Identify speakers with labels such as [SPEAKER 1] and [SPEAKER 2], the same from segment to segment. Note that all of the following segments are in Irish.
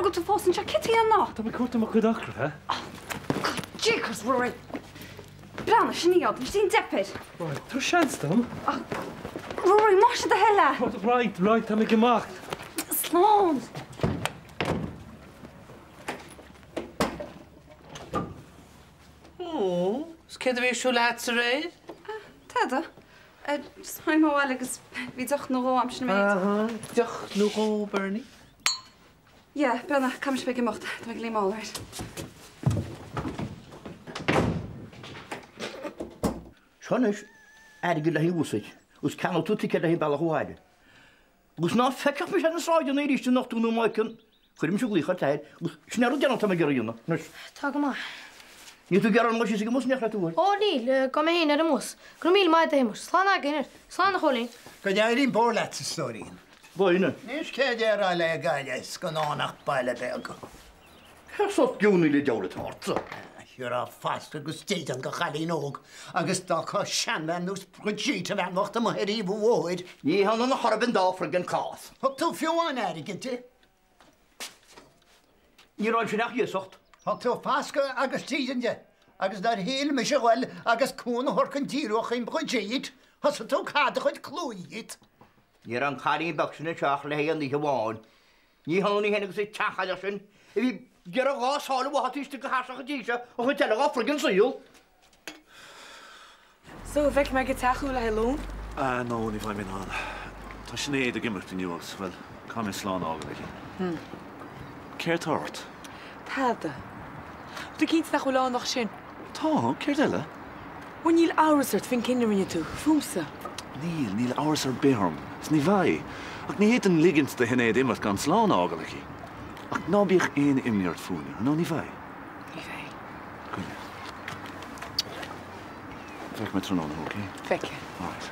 [SPEAKER 1] Dearbh go bhfuil tú fós anseo, cé tá ann?
[SPEAKER 2] Tá mé ag cuartú mo chuid acraithe.
[SPEAKER 1] Jeekers, Rory! Breathnaigh, sin iad, anois déan deifir.
[SPEAKER 2] Right, tabhair seans dom.
[SPEAKER 1] Rory, más é do thoil é.
[SPEAKER 2] Right, right, tá mé ag imeacht.
[SPEAKER 1] Slán!
[SPEAKER 3] Ó, is céard a bhí ar siúl a'dsa aréir?
[SPEAKER 1] Tada. Just tháinig mé abhaile agus bhí deoch nó dhó a'm sin an méid.
[SPEAKER 3] Aha, deoch nó dhó, Bernie.
[SPEAKER 1] Yeah, breathnaigh, caithfidh mise bheith ag imeacht, tá mé ag luí mall, right.
[SPEAKER 4] Seo anois airgead le haghaidh an bhus duit, agus ceannóidh tú ticéad le haghaidh an bealach abhaile. Agus ná feicfeadh mise ar na sráideanna arís anocht thú nó má fheiceann, cuirfidh mise glaoch ar t'athair agus sin é an rud deireanach atá mé ag iarraidh a dhéanamh anois.
[SPEAKER 5] Tá go maith.
[SPEAKER 4] Níl tú ag iarraidh orm dul síos ag an mbus in aon chor tú bhfuil?
[SPEAKER 5] Ó níl, gabhfaidh mé féin ar an mbus. Go raibh míle maith agat a Shéamuis. Slán againn. Slán a Chóilín.
[SPEAKER 6] Go n-éirí an bóthar leat, a stóirín.
[SPEAKER 4] Dhuine.
[SPEAKER 6] Anois cé a déarfá le Gaillimh, scannánach baile beag.
[SPEAKER 4] Cén sórt geonaí le deabhal atá ortsa?
[SPEAKER 6] Thiúrfá fascadh agus dídean do chailín óg agus d'fhágfá seanbhean nós Brigitte, an bhean bhocht amuigh ar thaobh an bhóthair.
[SPEAKER 4] Ní hionann ar chor ar bith an dá throigh den cás.
[SPEAKER 6] Thug tú fiú amháin airgead di.
[SPEAKER 4] Ní raibh ansin ach iasacht.
[SPEAKER 6] Thug tú fascadh agus dídean di agus nuair a shíl mise a ghoil agus cúnamh a thabhairt go díreach chuig Brigitte, thosaigh tú ag caitheamh do chuid clúimh dhíot.
[SPEAKER 4] Ní raibh an cailín beag sin anseo ach le haghaidh aon oíche amháin. Ní hionann í féin agus an tseanchailleach sin a bhí ag iarraidh dhá sáile mhaithe taobh istigh de thairseach an tí seo an chuid eile dhá throigh den saol.
[SPEAKER 7] So, an bhfeicfidh mé ag an teach thú le haghaidh lóin?
[SPEAKER 2] Ah, no, ní bheidh mé in ann. Tá Sinéad ag imeacht inniu agus, bhuel, caithfidh mé slán a fhágáil aici.
[SPEAKER 7] Hmm.
[SPEAKER 2] Céard tá ort?
[SPEAKER 7] Tada. Tú cinnte nach bhfuil ann ach sin?
[SPEAKER 2] Tá, céard eile?
[SPEAKER 7] Bhuel, níl amhras ort faoin cinneadh a rinne tú, fúmsa?
[SPEAKER 2] Níl, níl amhras ar bith orm, is ní bheidh. Ach ní fhéadfainn ligint do Shinéad imeacht gan slán a fhágáil aici. Ach ná bíodh aon imní ort fúinne, nó ní bheidh.
[SPEAKER 7] Ní bheidh.
[SPEAKER 2] Coinne. Feicfidh mé tráthnóna thú, ok?
[SPEAKER 7] Feicfidh.
[SPEAKER 2] Alright.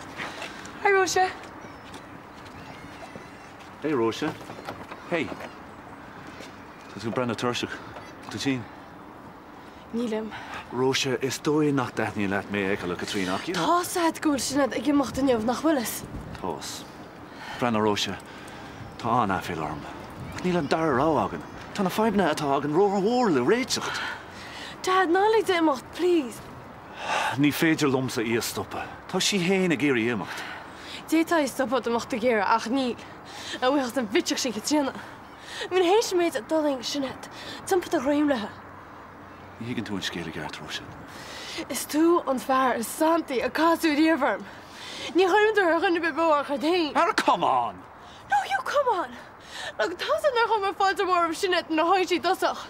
[SPEAKER 7] Hi, Róise.
[SPEAKER 2] Hey, Róise. Hey. Tá tú ag breathnú tuirseach. Tá tú tinn?
[SPEAKER 5] Nílim.
[SPEAKER 2] Róise, is dóigh nach dtaitníonn leat mé a fheiceáil le Caitríona ach, you know.
[SPEAKER 5] Tá's a'd go bhfuil Sinéad ag imeacht inniu, nach bhfuil fhios?
[SPEAKER 2] Tá's. Breathnaigh Róise, tá an-aiféala orm. Ach níl an dara rogha againn. Tá na fadhbanna atá againn rómhór le réiteach.
[SPEAKER 5] Dad, ná lig di imeacht, please.
[SPEAKER 2] Ní féidir liomsa í a stopadh. Tá sí féin ag iarraidh imeacht.
[SPEAKER 5] D'fhéadfá í a stopadh dá mbeadh tú ag iarraidh, ach níl. A bhuíochas don bhitseach sin Caitríona. I mean, théis an méid a d'fhulaing Sinéad, d'iompaigh do dhroim léi.
[SPEAKER 2] Ní thuigeann tú an scéal i gceart, Róise.
[SPEAKER 5] Is tú an fear is santaí a casadh riamh orm. Ní chuireann tú ar dhuine ar bith beo ach ort féin.
[SPEAKER 2] Ara come on!
[SPEAKER 5] No, you come on! Look, tá's a'd nár chuir mé fáilte mhór roimh Sinéad nuair a tháinig sí i dtosach.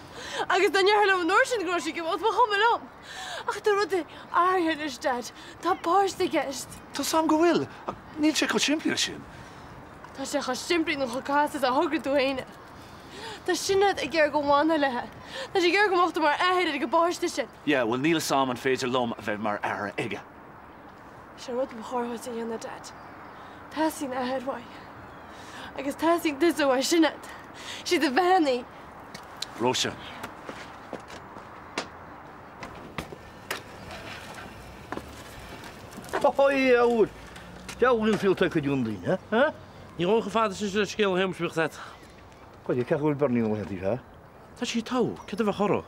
[SPEAKER 5] Agus dá ndéarfá liom an uair sin go raibh sí ag imeacht, ba chuma liom. Ach tá rudaí athraithe anois, Dad. Tá páiste i gceist.
[SPEAKER 2] Tá's a'm go bhfuil, ach níl sé chomh simplí leis sin.
[SPEAKER 5] Tá sé chomh simplí nó chomh casta is a thograíonn tú féin é. Tá Sinéad ag iarraidh go bhfanfá léi. Tá sí ag iarraidh go mbeadh tú mar athair ag an bpáiste sin.
[SPEAKER 2] Yeah, bhuel níl 'fhios a'm an féidir liom a bheith mar athair aige.
[SPEAKER 5] Sin rud ba chóir dhuit a dhéanamh, Dad. Teastaíonn athair uaidh. Agus teastaíonn tusa uaidh Sinéad. Sí do bhean í.
[SPEAKER 2] Róise.
[SPEAKER 4] Ahoy, a fhuair! Deabhal an saol atá ag cuid de na daoine, ha?
[SPEAKER 3] Ní ghabhann chomh fada sin le scéal a Shéamuis, bíodh 's a't.
[SPEAKER 4] Goidé, cén chaoi a bhfuil Bernie na laethanta seo?
[SPEAKER 3] Tá sí togha, céard a bheadh uirthi?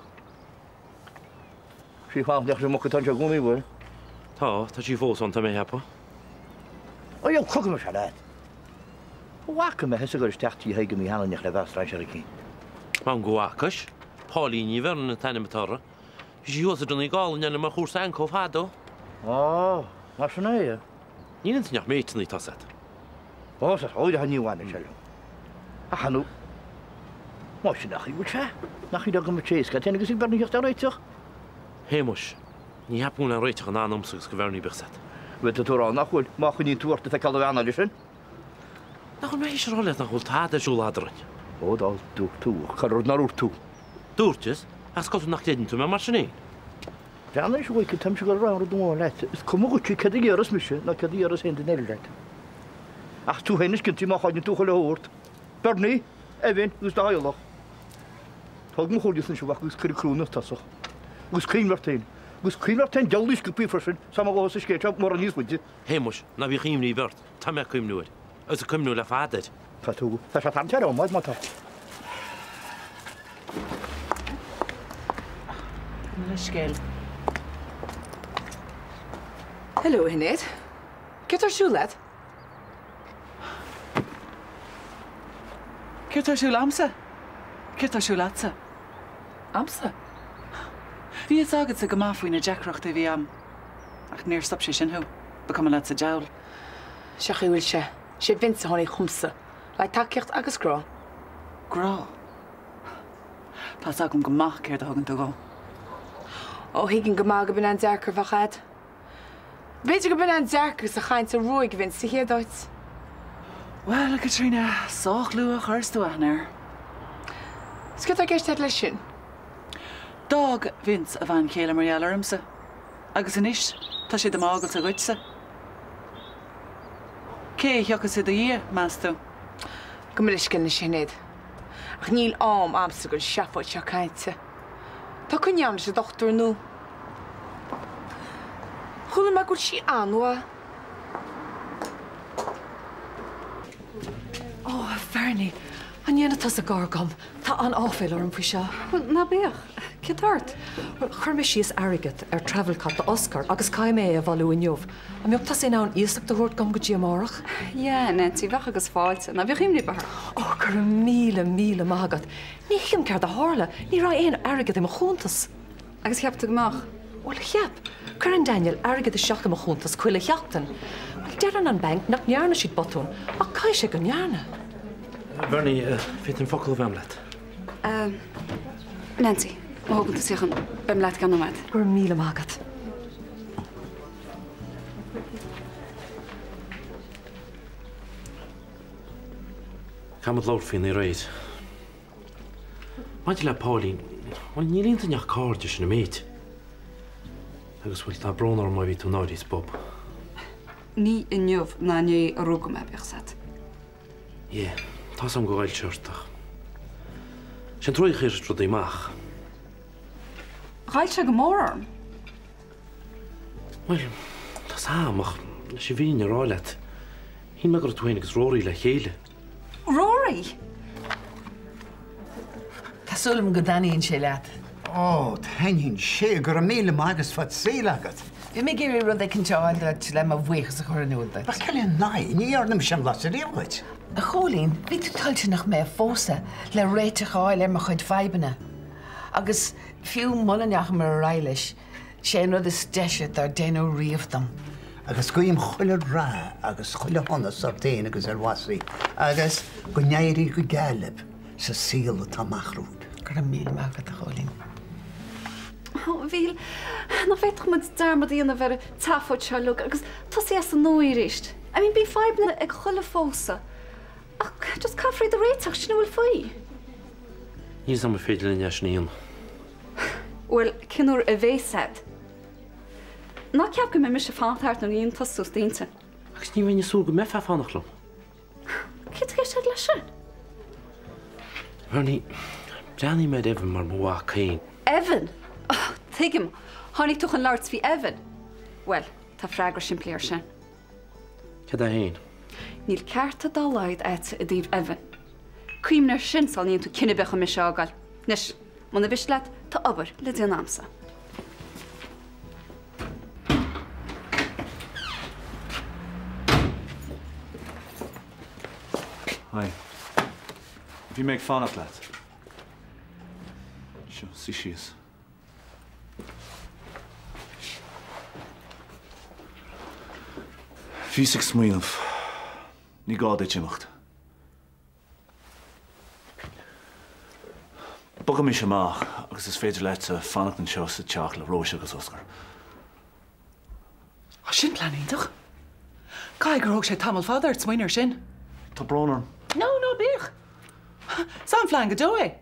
[SPEAKER 4] Sí fanacht leis an muc atá anseo i gcónaí, bhfuil?
[SPEAKER 3] Tá, tá sí fós ann, tá mé a cheapadh.
[SPEAKER 4] Ó, dheabhal, cogar mise leat. An bhfaca mé thusa ag goil isteach tí Thaidhg an oíche cheana in éineacht le bean strainséara eicínt.
[SPEAKER 3] M'anam go bhfacais. Pauline Ní Bheirn an t-ainm atá uirthi. Bhí sí thuas i Donegal in éineacht liom ar chúrsa Anco fadó.
[SPEAKER 4] Á, mar sin é?
[SPEAKER 3] Níl inti ach méiteanna, tá's a't.
[SPEAKER 4] Ó, sea, ó, ní bhaineann sé liom. Ach an, más sin nach bhfuil sé, nach iad agam a tréas, cad é agus ag Bernie theacht á réiteach?
[SPEAKER 3] Shéamuis, ní cheapaim go bhfuil aon réiteach i ndán domsa agus do Bhernie, bíodh 's a't.
[SPEAKER 4] Bhuel, tá tú a rá nach bhfuil, má choinníonn tú ort ag feiceáil do bhean eile sin.
[SPEAKER 3] Nach bhfuil mé théis a rá leat nach bhfuil tada ar siúl eadrainn?
[SPEAKER 4] Ó, dá dúirt tú, ach cá raibh nár dhúirt tú?
[SPEAKER 3] Dúirt, is, ach is cosúil nach gcreideann tú mé mar sin fhéin.
[SPEAKER 4] Breathnaigh anois a Mhaidhcil, táimse ag dul a rá rud amháin leat, is cuma dhuitse céard a déarfas mise ná céard a dhéarfas aon duine eile leat. Ach tú féin is ciontaí má chailleann tú chuile shórt. Bernie, Evan agus do theaghlach. Tóg mo chomhairlesa anois a mhac agus cuir an crú ina tosach. Agus cuimhnigh ort féin. Agus cuimhnigh ort féin diabhlaí sciobthaí freisin, sa mo dhóthain sa scéal seo mura níos faide.
[SPEAKER 3] Shéamuis, ná bíodh imní ar bith ort, tá mé ag cuimhniú air. Agus ag cuimhniú le fada air.
[SPEAKER 4] Tá tú. Tá sé tarraingthe ar iomaid má tá.
[SPEAKER 7] Mo leithscéal.
[SPEAKER 8] Hello, a Shinéad. Céard tá ar siúl leat?
[SPEAKER 7] Céard tá ar siúl a'msa? Céard tá ar siúl leatsa? A'msa? Bhí fhios agatsa go maith faoi na deacrachtaí a bhí a'm. Ach níor stop sé sin thú. Ba cuma leat sa diabhal.
[SPEAKER 8] Sé chaoi bhfuil sé. Sé Vince a tháinig chugamsa. Le tacaíocht agus grá.
[SPEAKER 7] Grá? Tá's agam go maith céard a thugann tú dhó.
[SPEAKER 8] Ó, thuigim go maith go b'in an dearcadh a bheadh a'd. B'fhéidir go b'in an dearcadh sa chaint a ruaig Vince sa chéad áit.
[SPEAKER 7] Bhuel, a Chaitríona, sách luath a chuireas tú aithne air.
[SPEAKER 8] Is céard tá i gceist a'd leis sin?
[SPEAKER 7] D'fhág Vince a bhean chéile mar gheall ormsa. Agus anois tá sé do m'fhágáilsa dhuitse. Cé a thiocfas i do dhiaidh, meas tú?
[SPEAKER 8] Gabh mo leithscéal anois, a Shinéad. Ach níl am a'msa don seafóid seo cainte. Tá coinne a'm leis an dochtúir nua. Chuala mé go bhfuil sí an-mhaith.
[SPEAKER 9] Ó, a Bhernie, an ndéanfaidh tusa gar dhom? Tá an-áiféala orm faoi seo.
[SPEAKER 1] Bhuel, ná bíodh. Céard tá ort?
[SPEAKER 9] Bhuel, chuir mé síos airgead ar travel cot do Oscar agus caithfidh mé é a bhailiú inniu. An mbeadh tusa in ann iasacht a thabhairt dhom go dtí amárach?
[SPEAKER 1] Yeah, Nancy, bheadh agus fáilte. Ná bíodh imní ar bith ort.
[SPEAKER 9] Ó, go raibh míle, míle maith agat. Ní thuigim céard a tharla. Ní raibh aon airgead i mo chuntas.
[SPEAKER 1] Agus cheap tú go mbeadh?
[SPEAKER 9] Bhuel, cheap. Cuireann Daniel airgead isteach i mo chuntas chuile sheachtain. Bhuel, deireann an banc nach ndearna siad botún, ach caithfidh sé go ndearna.
[SPEAKER 3] Bernie, féadfainn focal a bheith a'm leat?
[SPEAKER 1] Nancy, má thógann tú suíochán, beidh mé leat i gceann nóiméad.
[SPEAKER 9] Go raibh míle maith agat.
[SPEAKER 3] Caithfimid labhairt faoin aréir. Maidir le Pauline, bhuel, níl iontainn ach cairde, sin an méid. Agus, bhuel, tá brón orm má bhí tú náirithe sa bpub.
[SPEAKER 1] Ní inniu ná inné a rugadh mé, bíodh 's a'd.
[SPEAKER 3] Yeah, tá's a'm gur ghoill sé ort ach sé an trua a chuireas rudaí amach.
[SPEAKER 1] Ghoill sé go mór orm.
[SPEAKER 3] Bhuel, tá's a'm ach leis an bhfírinne a rá leat, shíl mé go raibh tú féin agus Rory le chéile.
[SPEAKER 1] Rory!
[SPEAKER 10] Tá súil agam go dtaitníonn sé leat.
[SPEAKER 6] Ó, taitníonn sé, go raibh míle maith agus fad saoil agat.
[SPEAKER 10] Bhí mé ag iarraidh rud eicínt a fháil duit le mo bhuíochas a chur in iúl duit.
[SPEAKER 6] Ach cad ina thaobh, ní dhearna mise amhlaidh riamh dhuit.
[SPEAKER 10] A Chóilín, bhí tú toilteanach mé a phósadh le réiteach a fháil ar mo chuid fadhbanna. Agus fiú muna ndeachamar ar aghaidh leis, sé an rud is deise dár déanadh riamh dom.
[SPEAKER 6] Agus guím chuile rath agus chuile shonas ort féin agus ar Mhosie agus go n-éirí go geal libh sa saol atá amach romhaibh.
[SPEAKER 10] Go raibh míle maith agat, a Chóilín.
[SPEAKER 1] Ó, a Mhíchíl, nach bhféadfadh muid dearmad a dhéanamh ar an tseafóid seo uilig agus tosaí as an nua arís? I mean, bíonn fadhbanna ag chuile phósadh ach just caithfear iad a réiteach, sin a bhfuil faoi.
[SPEAKER 3] Níl 's a'm an féidir linn é sin a dhéanamh.
[SPEAKER 1] Bhuel, cén uair a bheas a'd? Ná ceap go mbeidh mise ag fanacht thart nuair a dhéanann tusa suas d'intinn.
[SPEAKER 3] Agus ní bheinn ag súil go mbeifeá ag fanacht liom.
[SPEAKER 1] Céard tá i gceist agat leis sin?
[SPEAKER 3] Bernie, breathnaím ar Evan mar mo mhac féin.
[SPEAKER 1] Evan? Oh, tuigim. Tháinig tú chun labhairt faoi Evan. Bhuel, tá freagra simplí air sin.
[SPEAKER 3] Céard é féin?
[SPEAKER 1] Níl cearta dá laghad a'dsa i dtaobh Evan. Cuimhnigh air sin sula ndéanann tú cinneadh ar bith chun mise a fhágáil. Anois, muna mhiste leat, tá obair le déanamh a'msa.
[SPEAKER 2] Hi. Bhí mé ag fanacht leat. Seo, suigh síos. Bhíos ag smaoineamh. Ní gá duit imeacht. Bogfaidh mise amach agus is féidir leatsa fanacht anseo sa teach le Róise agus Oscar.
[SPEAKER 7] Á, sin plean iontach. Caithfidh gur thóg sé tamall fada ort smaoineamh air sin.
[SPEAKER 2] Tá brón orm.
[SPEAKER 7] No, ná bíodh. Is an-phlean go deo é.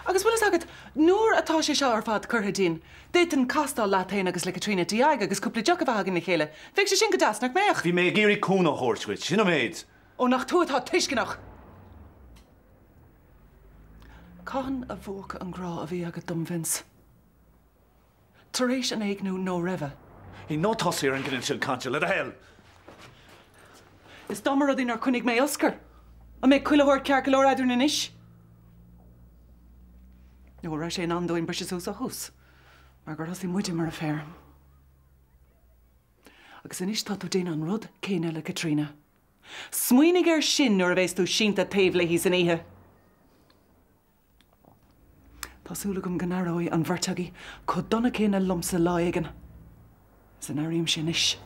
[SPEAKER 7] Agus bhfuil fhios agat, nuair atá sé seo ar fad curtha dínn, d'fhéadfainn castáil leat féin agus le Caitríona i Tigh Thaidhg agus cúpla deoch a bheith againn le chéile. Bheadh sé sin go deas, nach mbeadh?
[SPEAKER 2] Bhí mé ag iarraidh cúnamh a thabhairt dhuit, sin an méid.
[SPEAKER 7] Ó, nach tú atá tuisceanach! Cathain a mhúch an grá a bhí agat dom, Vince? Tar éis an éigniú nó roimhe?
[SPEAKER 2] Hey, ná tosaigh ar an gcineál sin cainte, le do thoil!
[SPEAKER 7] Is dá mba rud é nár choinnigh mé Oscar, an mbeadh chuile shórt ceart go leor eadrainn anois? Nó an raibh sé in am dúinn briseadh suas ó thús? Mar gur thosaigh muide mar affair. Agus anois tá tú ag déanamh an rud céanna le Caitríona. Smaoinigh air sin nuair a bheas tú sínte taobh léi san oíche! Tá súil agam go n-aireoidh an bheirt agaibh chomh dona céanna liomsa lá éigin is a n-airímse anois.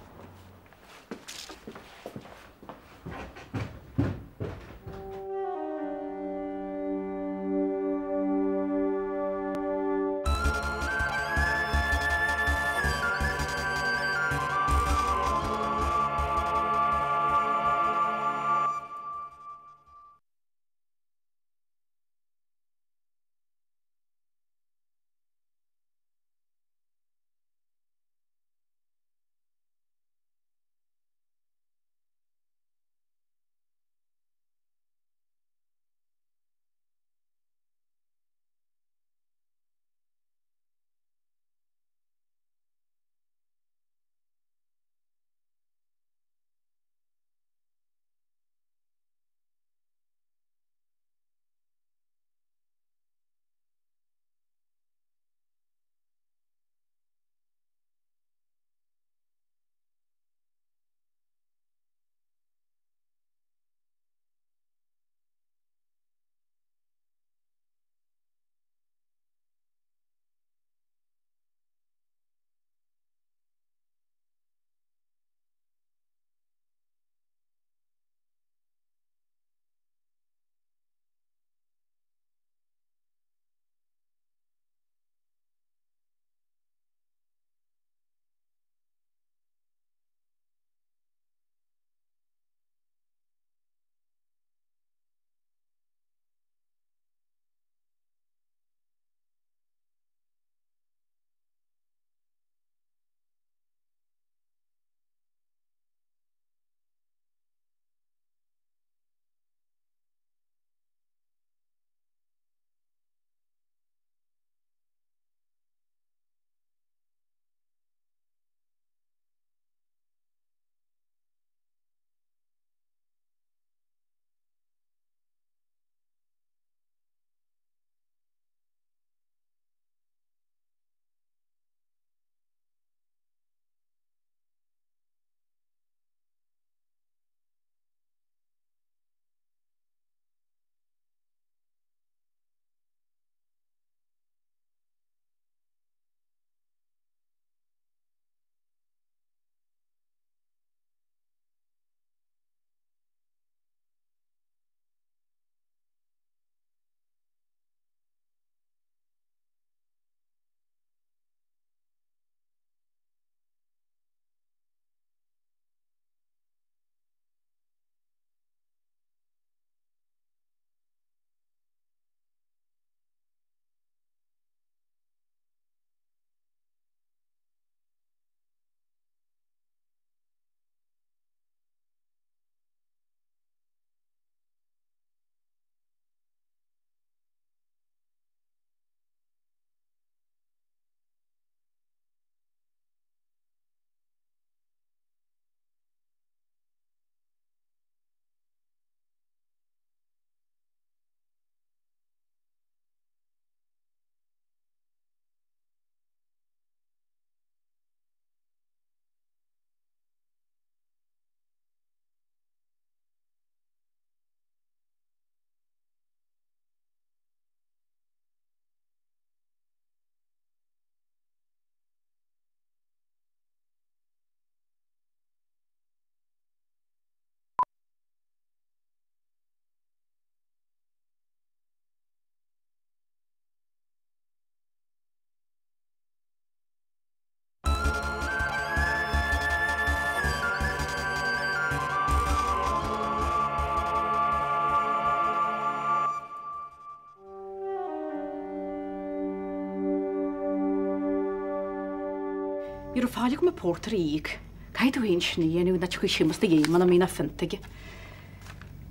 [SPEAKER 11] Ní raibh faill agam an pórtar a íoc. Caithfidh tú féin sin a dhéanamh nó tiocfaidh Séamus do dhiaidh muna mbíonn a phionta aige.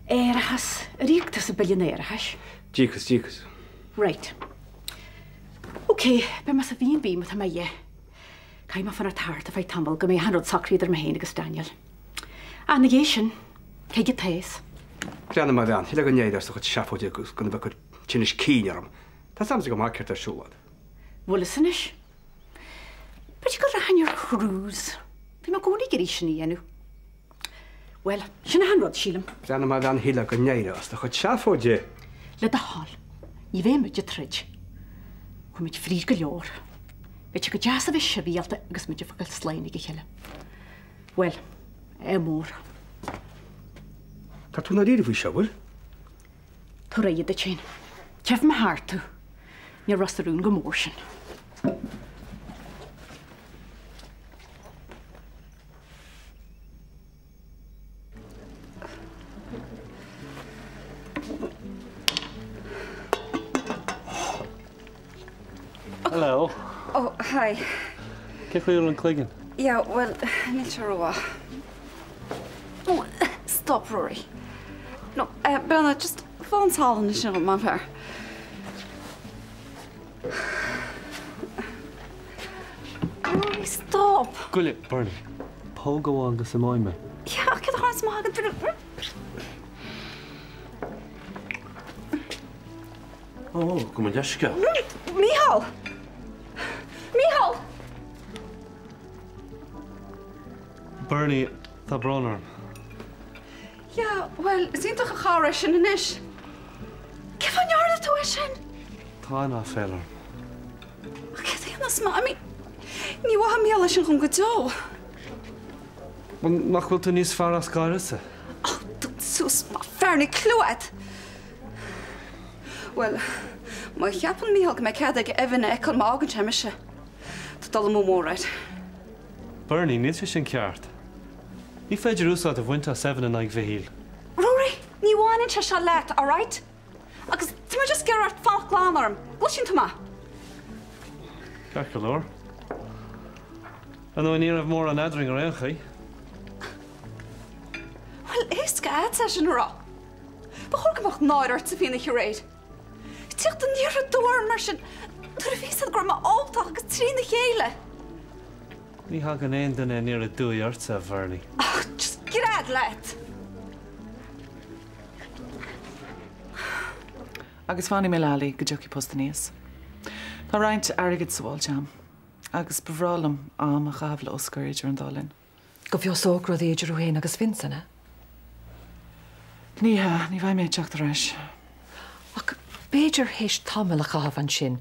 [SPEAKER 11] Árachas, ar íoc tusa bille an árachais?
[SPEAKER 12] D'íocas, d'íocas.
[SPEAKER 11] Right. Ok, beidh mé sa B and B má tá mé de dhíth. Caithfidh mé fanacht thart ar feadh tamaill go mbeidh achan rud socraithe idir mé féin agus Daniel. Ach ina dhiaidh sin, cé aige taos?
[SPEAKER 12] Breathnaigh mo bhean, shílfeá go n-éireodh as do chuid seafóidí agus gan a bheith ag cur tinnis cinn orm. Tá 's a'msa go maith céard tá ar siúl a'd.
[SPEAKER 11] Bhfuil fhios anois? B'fhéidir go rachainn ar cruise. Bhí mé i gcónaí ag iarraidh sin a dhéanamh. Bhuel, sin achan rud, sílim.
[SPEAKER 12] Breathnaigh mar bhean shíle go n-éireodh as do chuid seafóide.
[SPEAKER 11] Le do thoil, ní bheidh muid ag troid. Chuaigh muid fríd go leor. Bheadh sé go deas a bheith sibhialta agus muid ag fágáil slán ag a chéile. Bhuel, ádh mór.
[SPEAKER 12] Tá tú ndáiríre faoi seo, bhfuil?
[SPEAKER 11] Tabhair aghaidh duit féin. Tchífidh mé thart tú. Níor Ros na Rún go mór sin.
[SPEAKER 13] Hello.
[SPEAKER 1] Oh, hi.
[SPEAKER 13] Cén chaoi a bhfuil an cloigeann?
[SPEAKER 1] Yeah, well, níl sé rómhaith. Oh, stop, Rory. No, uh, Brenna, just fág an salann ansin dhom, maith an fear. Rory, stop!
[SPEAKER 13] Goile, Bernie. Póg amháin agus imeoidh mé.
[SPEAKER 1] Yeah, ach céard a tharlaíonn má thagann duine?
[SPEAKER 3] Ó, gabh mo leithscéal.
[SPEAKER 1] Mícheál! Mícheál!
[SPEAKER 13] Bernie, tá brón orm.
[SPEAKER 1] Yeah, bhuel, is iontach an chabhair é sin anois. Cén fáth a ndearna tú é sin?
[SPEAKER 13] Tá an-áiféala orm.
[SPEAKER 1] Ach céard a dhéanfas mé? I mean, ní mhothaím Mícheál é sin dhom go deo.
[SPEAKER 13] Bhuel, nach bhfuil tú níos fearr as d'uireasa?
[SPEAKER 1] Oh, dún suas, maith an fear, níl clue agat. Bhuel, má cheapann Mícheál go mbeidh cead aige Evan a fheiceáil má fhágann sé mise, tá dul amú mór air.
[SPEAKER 13] Bernie, níl sé sin ceart. Ní féidir úsáid a bhaint as Evan in aghaidh Mhichíl.
[SPEAKER 1] Rory, ní bhaineann sé seo leat, alright? Agus tá mé just ag iarraidh ort fanacht glan orm. Gcloiseann tú mé?
[SPEAKER 13] Ceart go leor. Ar ndóigh, ní raibh mórán eadrainn ar aon chaoi.
[SPEAKER 1] Bhuel, éasca a'dsa é sin a rá. Ba chóir go mbeadh náire ortsa faoina charade. Tíocht aniar aduaidh orm mar sin nuair a bhí fhios a'd go raibh mé óltach agus trína chéile.
[SPEAKER 13] Ní thagann aon duine aniar aduaidh ortsa, a Bhernie.
[SPEAKER 1] Ach, just gread leat!
[SPEAKER 7] Agus fanfaidh mé le Ali go dtiocfaidh post aníos. Tá roinnt airgid sábháilte a'm agus ba bhreá liom am a chaitheamh le Oscar idir an dá linn.
[SPEAKER 9] Go bhfeabhsódh rudaí idir thú féin agus Vince, an ea?
[SPEAKER 7] Ní hea, ní bheidh mé ag teacht ar ais.
[SPEAKER 9] Ach b'fhéidir théis tamall a chaitheamh ansin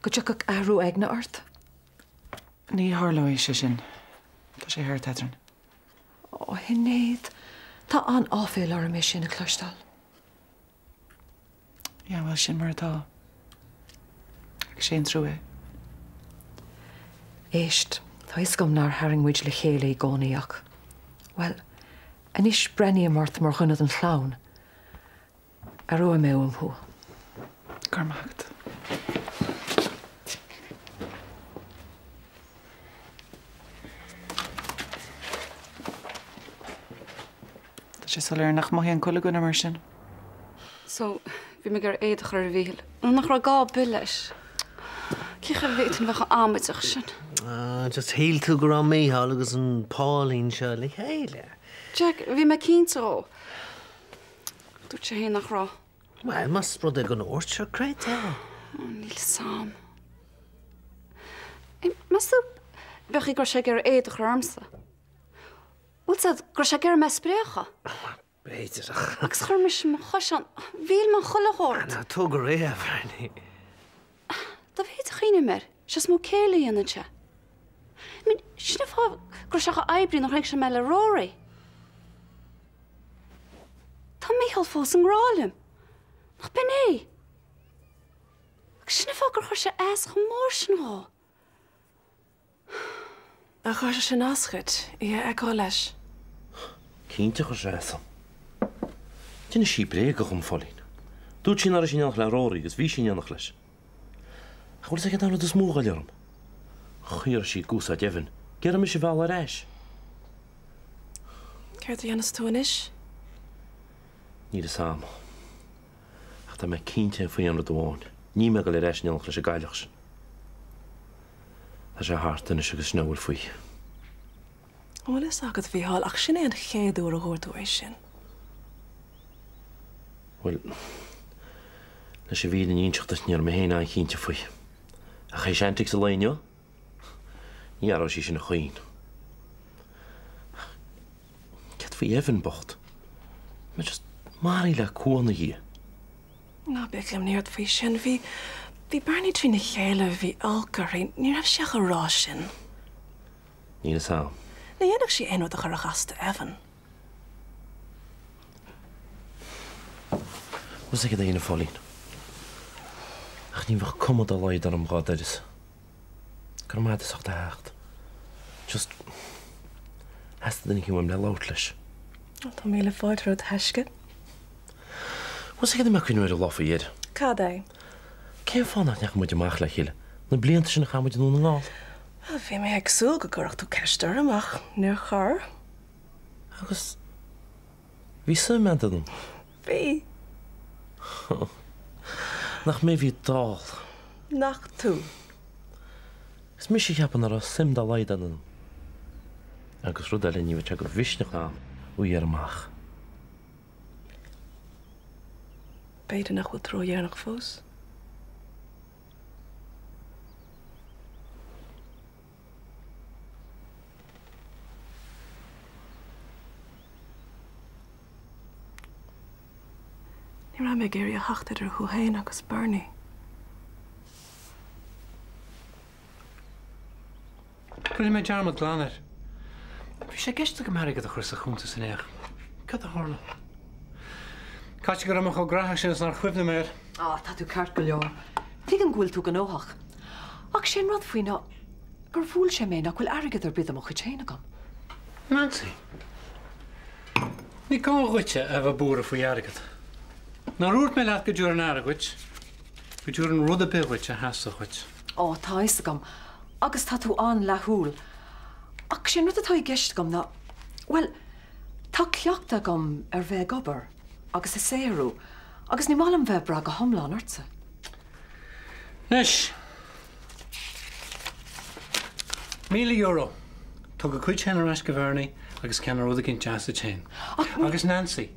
[SPEAKER 9] go dtiocfadh athrú aigne ort?
[SPEAKER 7] Ní tharlóidh sé sin. Tá sé thart eadrainn.
[SPEAKER 9] Ó, a Shinéad, tá an-áiféala orm é sin a chloisteáil.
[SPEAKER 7] Yeah, bhuel, sin mar atá. Agus sé an trua é.
[SPEAKER 9] Éist, tá fhios agam nár tharraing muid le chéile i gcónaí ach, bhuel, anois breathnaím ort mar dhuine den chlann. Aireoidh mé uaim thú.
[SPEAKER 7] Go raibh maith agat. Tá sé soiléir nach mothaíonn chuile dhuine mar sin.
[SPEAKER 1] So, bhí mé ag iarraidh éad a chur ar Mhícheál. Nach raibh gá ar bith leis. Cén chaoi a bhféadfainn a bheith chomh amaideach sin?
[SPEAKER 14] Ah, just shíl tú go raibh Mícheál agus an Pauline seo le chéile.
[SPEAKER 1] Jack, bhí mé cinnte dhó. Dúirt sé féin nach raibh.
[SPEAKER 14] Bhuel, más rud é go ndúirt sé, creid é.
[SPEAKER 1] Oh, níl 'fhios a'm. Meas tú, b'fhéidir go raibh sé ag iarraidh éad a chur ormsa? Bhfuil 'fhios a'd go raibh sé ag iarraidh mé a spréachadh.
[SPEAKER 14] B'fhéidir ach.
[SPEAKER 1] Agus chuir mise mo chois ann. Mhíll mé chuile shórt.
[SPEAKER 14] Ná tóg go réidh é, a Bhernie.
[SPEAKER 1] Dá mhéid a chuimhním air, sé is mó céille a dhéanann sé. I mean, sin an fáth go raibh sé chomh oibrithe nuair a chonaic sé mé le Rory. Tá Mícheál fós i ngrá liom. Nach b'in é? Agus sin an fáth gur chuir sé as chomh mór sin dhó.
[SPEAKER 5] Ar chuir sé sin as dhuit, í a fheiceáil leis?
[SPEAKER 3] Cinnte chuir sé as dom. D'inis sí bréaga dhom, Phóilín. Dúirt sí nach raibh sí in éineacht le Rory agus bhí sí in éineacht leis. Ach bhfuil 'fhios agat an rud is mó a ghoill orm? An chaoi a raibh sí ag úsáid Evan, ag iarraidh mise a mhealladh ar ais.
[SPEAKER 5] Céard a dhéanfas tú anois?
[SPEAKER 3] Níl 'fhios a'm. Ach tá mé cinnte faoi aon rud amháin, níl mé ag dul ar ais in éineacht leis an gcailleach sin. Tá sé thart anois agus sin a bhfuil faoi.
[SPEAKER 5] An bhfuil fhios agat, a Mhícheáil, ach sin é an chéad uair a dhúirt tú é sin.
[SPEAKER 3] Bhuel, leis an bhfírinne a inseacht duit, ní raibh mé féin an-chinnte faoi. Ach théis antics an lae inniu? Ní athróidh sí sin a choíche. Ach céard faoi Evan bocht? Mé just maraithe le cumha ina dhiaidh.
[SPEAKER 5] Ná bíodh imní ort faoi sin. Bhí, bhí Bernie trína chéile, bhí olc uirthi, ní raibh sí ach a rá sin.
[SPEAKER 3] Níl fhios a'm.
[SPEAKER 5] Ní dhéanfadh sí aon rud a chuirfeadh as do Evan.
[SPEAKER 3] Bhfuil fhios agat a Phóilín. Ach ní bheadh cuma dá laghad orm dhá d'uireasa. Go raibh maith agat as ucht a theacht. Just, theastaigh duine éicint uaim le labhairt leis.
[SPEAKER 5] Tá míle fáilte romhat a thaisce.
[SPEAKER 3] Bhfuil fhios agat cad a bhí mé ag cuimhneamh air an lá faoi dheireadh?
[SPEAKER 5] Cad é?
[SPEAKER 3] Cén fáth nach ndeachaigh muid amach le chéile na blianta sin a chaith muid i nDún na nGall?
[SPEAKER 5] Bhuel, bhí mé ag súil go gcuirfeadh tú ceist orm ach níor chuir.
[SPEAKER 3] Agus bhí suim a'd ionam.
[SPEAKER 5] Bhí.
[SPEAKER 3] Nach mé a bhí dall.
[SPEAKER 5] Nach tú.
[SPEAKER 3] Is mise a cheapadh nach raibh suim dá laghad a'd ionam. Agus rud eile, ní bheadh sé de mhisneach a'm í a iarraidh amach.
[SPEAKER 5] B'fhéidir nach bhfuil tú ródheireanach fós. Ní raibh mé ag iarraidh a theacht idir thú féin agus Bernie.
[SPEAKER 13] Rinne mé dearmad glan air. Bhí sé i gceist agam airgead a chur sa chuntas inné ach cad a tharla? Caithfidh go raibh mé chomh gnaitheach sin is nár chuimhnigh mé air.
[SPEAKER 9] Á, tá tú ceart go leor. Tuigim go bhfuil tú gnóthach. Ach sé an rud faoi ná gur bhuail sé mé nach bhfuil airgead ar bith de mo chuid féin agam.
[SPEAKER 13] Nancy, ní gá dhuitse a bheith buartha faoi airgead. Nár dhúirt mé leat go dtabharfainn aire dhuit, go dtabharfainn rud ar bith dhuit a theastódh uait.
[SPEAKER 9] Ó, tá a fhios agam, agus tá tú an-fhlaithiúil. Ach sé an rud atá i gceist agam ná, bhuel, tá cleachtadh agam ar bheith ag obair agus ag saothrú agus ní maith liom bheith ag brath go hiomlán ortsa.
[SPEAKER 13] Anois, €1,000. Tóg do chuid féin ar ais go Bhernie agus ceannaigh rud eicínt deas duit féin. Agus Nancy,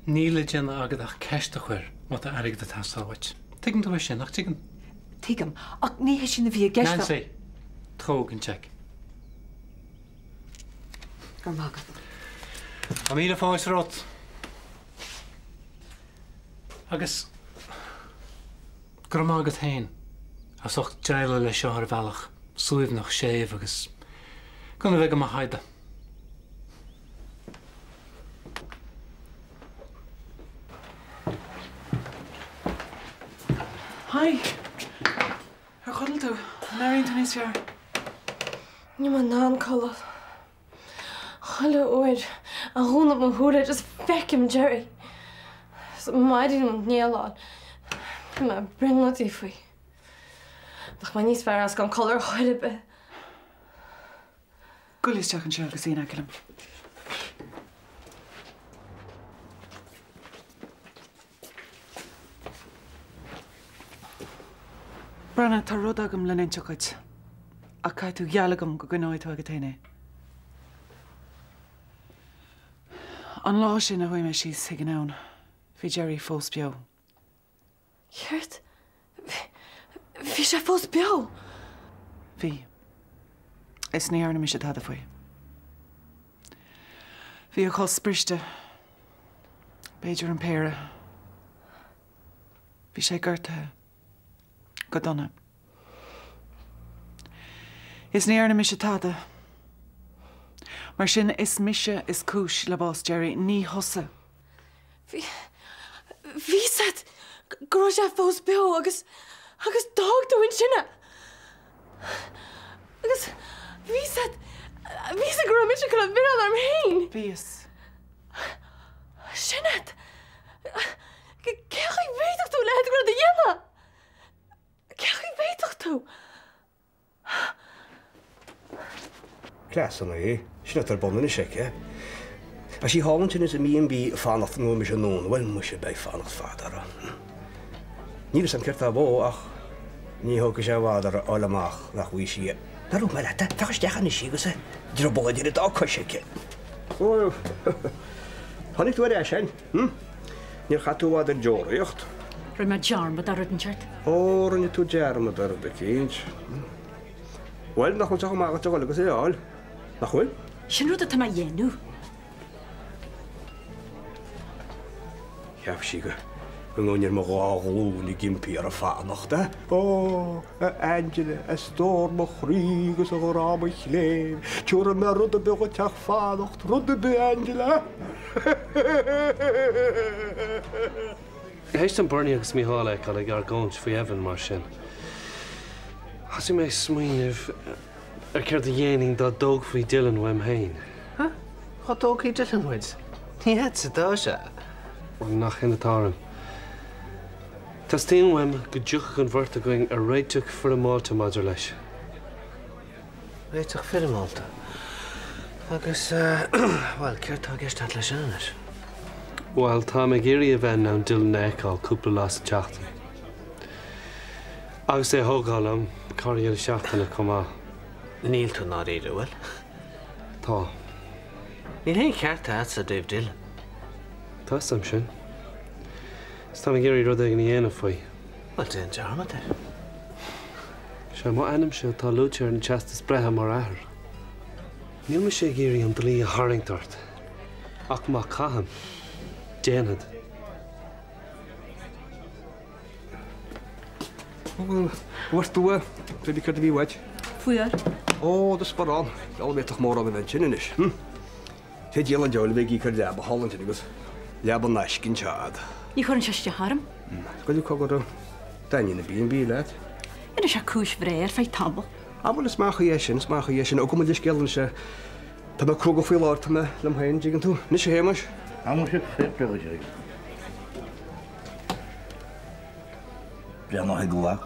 [SPEAKER 13] níl le déanamh agat ach ceist a chur má tá airgead ag teastáil uait. Tuigeann tú é sin, nach dtuigeann?
[SPEAKER 9] Tuigim, ach ní hé sin a bhí i gceist.
[SPEAKER 13] Nancy, tóg an seic.
[SPEAKER 9] Go raibh maith agat.
[SPEAKER 13] Tá míle fáilte romhat. Agus go raibh maith agat féin as ucht déileáil leis seo ar bhealach suaimhneach séimh agus gan a bheith go maith thada.
[SPEAKER 7] Hi. Ar chodail tú? An airíonn tú níos fearr?
[SPEAKER 5] Níl mé in ann codladh. Chuile uair a dhúnaim mo shúile just feicim Gerry. Is maidin an néaláil. Bhí mé brionglóidí faoi. Bheadh mé níos fearr as gan codladh ar chor ar bith.
[SPEAKER 7] Gabh isteach anseo agus suigh in aice liom. Bronagh, tá rud agam le n-inseacht dhuit, ach caithfidh tú gealladh dhom go gcoinneoidh tú agat féin é. An lá sin a chuaigh mé síos chuig an abhainn, bhí Gerry fós beo.
[SPEAKER 5] Céard? Bhí sé fós beo?
[SPEAKER 7] Bhí. Is ní dhearna mise tada faoi. Bhí a chos briste. B'fhéidir an péire. Bhí sé gortaithe. Go dona. Is ní dhearna mise tada. Mar sin is mise is cúis le bás Gerry, ní thusa.
[SPEAKER 5] Bhí, bhí a fhios agat go raibh sé fós beo agus, agus d'fhág tú ansin é. Agus bhí a fhios agat, bhí a fhios agat go raibh mise chun an mhilleán orm féin.
[SPEAKER 7] Bhí a fhios.
[SPEAKER 5] Sinéad! Cén chaoi a bhféadfadh tú a leithéid de rud a dhéanamh? Cén chaoi a bhféadfadh tú?
[SPEAKER 12] Cleasanna í. Sin atá ar bun anois aici. Tá sí thall ansin is i B&B ag fanacht an bhfuair mise anonn. Bhuel, muise, beidh fanacht fada orthu. Níl fhios a'm céard tá bó ach ní thógfaidh sé i bhfad orthu fháil amach nach bhfaighidh sí é. Nár dhúirt mé leat é? Féach isteach anois í agus a druball idir a dá cois aici. Ó, tháinig tú ar ais, hein? Hm? Níor chaith tú i bhfad ar deoraíocht?
[SPEAKER 11] Rinne mé dearmad ar rud inteacht.
[SPEAKER 12] Ó, rinne tú dearmad ar rud eicínt. Bhuel, nach bhfuil sé chomh maith agat a dhul agus é a fháil? Nach bhfuil?
[SPEAKER 11] Sin rud atá mé a dhéanamh.
[SPEAKER 12] Cheap sí go ngabhfainn ar mo dhá ghlúin ag impí uirthi fanacht, eh? Ó, a Angela, a stór mo chroí agus a ghrá mo chléibh, tiúrfaidh mé rud ar bith dhuit ach fanacht, rud ar bith, Angela!
[SPEAKER 3] Théis dom Bernie agus Mícheál a fheiceáil ag argóint faoi Evan mar sin, thosaigh mé ag smaoineamh ar céard a dhéanfainn dá dtógfaí Dylan uaim féin.
[SPEAKER 14] Huh? Dhá dtógfaí Dylan uait? Ní agatsa atá sé.
[SPEAKER 3] Bhuel, nach in atá orm. Teastaíonn uaim go dtiocfadh an bheirt againn ar réiteach foirmeálta maidir leis.
[SPEAKER 14] Réiteach foirmeálta? Agus, bhuel, céard tá i gceist agat leis sin anois?
[SPEAKER 3] Bhuel, táim ag iarraidh a bheith in ann Dylan a fheiceáil cúpla lá sa tseachtain. Agus é a thógáil liom corrdheireadh seachtaine chomh maith.
[SPEAKER 14] Níl tú i ndáiríre, an bhfuil?
[SPEAKER 3] Tá.
[SPEAKER 14] Níl aon cheart agatsa i dtaobh Dylan.
[SPEAKER 3] Tá 'fhios a'm sin. Is táim ag iarraidh rud éigin a dhéanamh faoi.
[SPEAKER 14] Bhuel, déan dearmad air.
[SPEAKER 3] Sé mo ainmse atá luaite ar an teastas breithe mar athair. Níl mise ag iarraidh an dlí a tharraingt ort, ach má caithim, déanfad.
[SPEAKER 12] Bhuel, bhfuair tú é? Pé céard a bhí uait?
[SPEAKER 11] Fuair.
[SPEAKER 12] Ó, do sparán. Diabhal an bhféadfadh mórán a bheith ansin anois. Hm? Fé díol an diabhail a bheith ag íoc ar leaba thall ansin agus leaba in aisce anseo a'd.
[SPEAKER 11] Ní chuireann sé isteach orm.
[SPEAKER 12] Goidé cogar a dtaitníonn an B&B leat?
[SPEAKER 11] Rinne sé cúis bhreá ar feadh tamaill.
[SPEAKER 12] Ah bhuel is maith an chaoi é sin, is maith an chaoi é sin. Ó gabh mo leithscéal anois é. Tá mé cruógach faoi láthair, tá mé liom féin, dtuigeann tú. Anois a Shéamais.
[SPEAKER 4] Ah muise, fair play dhuit a Breathnaigh ag an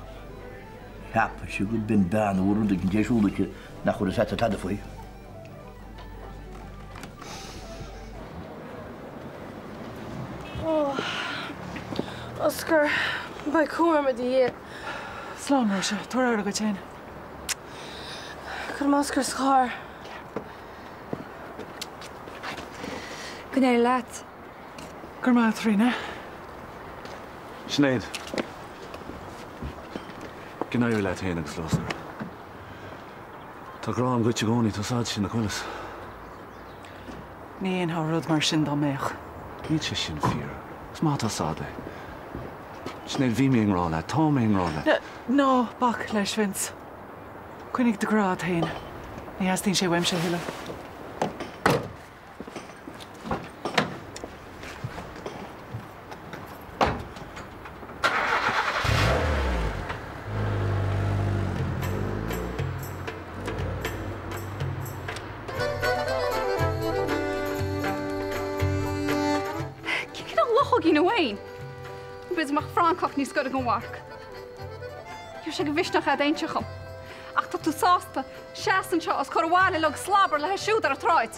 [SPEAKER 4] Cheap sí go binn bean a bhfuil rud éigin ar siúl aici nach bhfuil fhios a'd tada faoi.
[SPEAKER 5] Ó, Oscar, beidh cumha orm i do dhiaidh.
[SPEAKER 7] Slán, Róise. Tabhair aire dhuit féin.
[SPEAKER 5] Cuirfidh mé Oscar sa charr.
[SPEAKER 1] Go n-éirí leat.
[SPEAKER 7] Go raibh maith agat, Ríona.
[SPEAKER 2] Sinéad. Go n-éirí leat féin agus le Oscar. Tá grá agam duit i gcónaí, tá 's a'd sin, nach bhfuil 'fhios?
[SPEAKER 7] Ní dhéanfá rud mar sin dá mbeadh.
[SPEAKER 2] Níl sé sin fíor. Is maith atá 's a'd é. Sinéad, bhí mé i ngrá leat, tá mé i ngrá leat.
[SPEAKER 7] Ná bac leis, Vince. Coinnigh do ghrá agat féin. Ní theastaíonn sé uaimse a thuilleadh.
[SPEAKER 1] Cén cineál luchóigín thú fhéin? B'fhéidir go mbeadh francach níos gaire don mharc. Ní raibh sé de mhisneach a'd inse dhom. Ach tá tú sásta seasamh anseo os comhair an bhaile uilig ag slabar léi siúd ar an tsráid.